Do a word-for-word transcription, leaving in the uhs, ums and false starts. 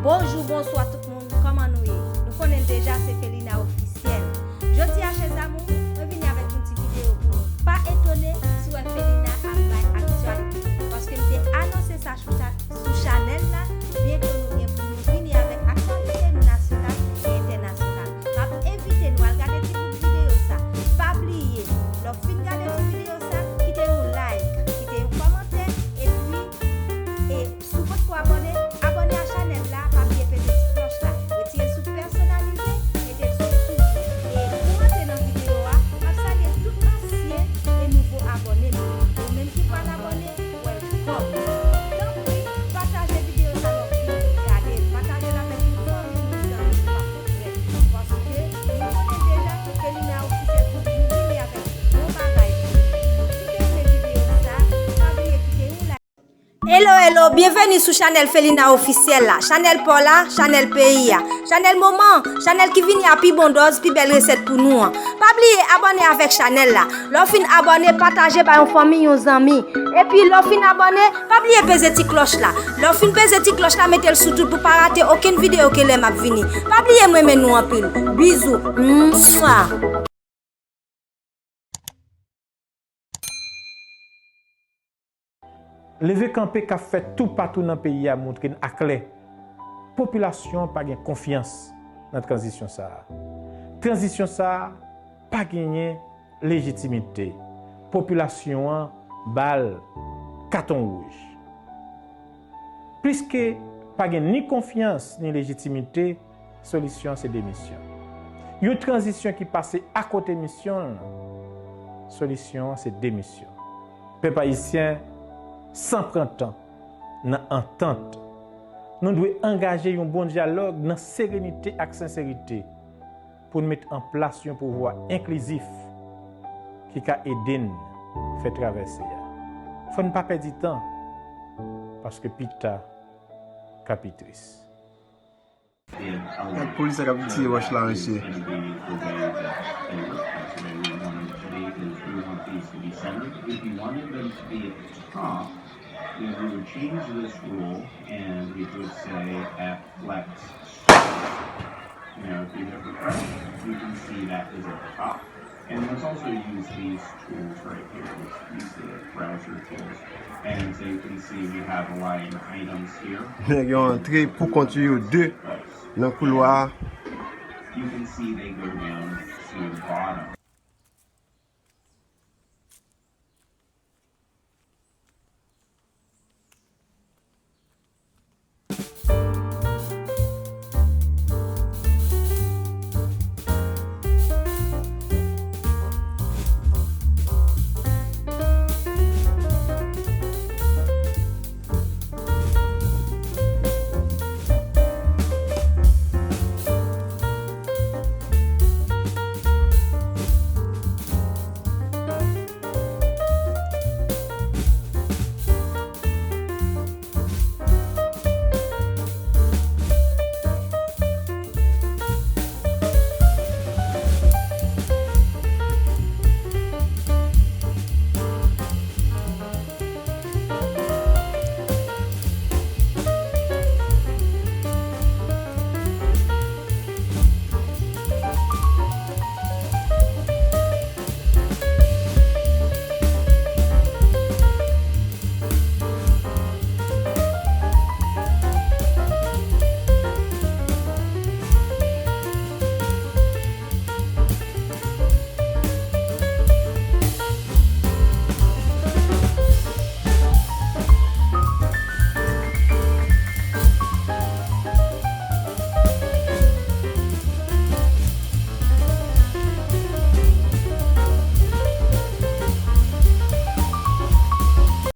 Bonjou, bonswa tout moun, kòman nou ye? Nou konnen l deja, se Felina Ofisyèl. Jodi a, chè zamou, mwen vini avèk yon ti videyo pou nou. Pa etone si w wè Felina ap bay aktyalite, paske m te anonse sa sou cha-, sou chanèl la, byento nou gen pou nou vini avèk aktyalite nou nasyonal e entènasyonal. M ap envite nou al gade ti bout videyo sa. Pa bliye, lè w fin gade ti videyo sa, kite yon like, kite yon kòmantè, epi, e, si w potko abòne, abòne a chanèl la, pa bliye peze ti klòch la. Retire l sou pèsonalize, mete l sou tou. E pou antre nan videyo a, m ap salye tout ansyen e nouvo abòne m yo. Ou menm ki pral abòne, welcome. Tanpri, pataje videyo sa lè w fin gade l. Pataje l avèk yon fanmi, yon zanmi ki pa konn. Paske nou konnen deja ke Felina Ofisyèl toujou vini avèk bon bagay pou nou. Si w te renmen videyo sa, pa bliye kite yon like. Hello, hello, byenveni sou chanèl Felina Ofisyèl la, chanèl pa w la, chanèl peyi a, chanèl moman an, chanèl ki vini a pi bon dòz, pi bèl resèt pou nou an. Pa bliye abòne avèk chanèl la. Lè w fin abòne, pataje bay yon fanmi, yon zanmi. Epi lè w fin abòne, pa bliye peze ti klòch la. Lè w fin peze ti klòch la, mete l sou tout pou pa rate okenn videyo ke lè m ap vini. Pa bliye m renmen nou anpil. Bizou. Mwa. Leve kanpe k ap fèt toupatou nan peyi a montre n aklè, popilasyon an pa gen konfyans nan tranzisyon sa a. Tranzisyon sa a pa genyen lejitimite. Popilasyon an ba l katon wouj. Pliske pa gen ni konfyans ni lejitimite, solisyon an se demisyon. Yon tranzisyon ki pase akote misyon l, solisyon an se demisyon. Pèp ayisyen, san pran tan, nan antant, nou dwe angaje yon bon dyalòg nan serenite ak senserite pou n met an plas yon pouvwa enklizif ki ka ede n fè travèse a. Fò n pa pèdi tan, paske pita ka pi tris. Gad polis la k ap tire wòch la, mesye. If you wanted them to be at the top, then we would change this rule and we would say at flex. Now, if you hit refresh, you can see that is at the top. And let's also use these tools right here, these, these uh, browser tools. And so you can see we have line items here. Nèg yo antre pou kont yo de nan koulwa a. You can see they go down to the bottom.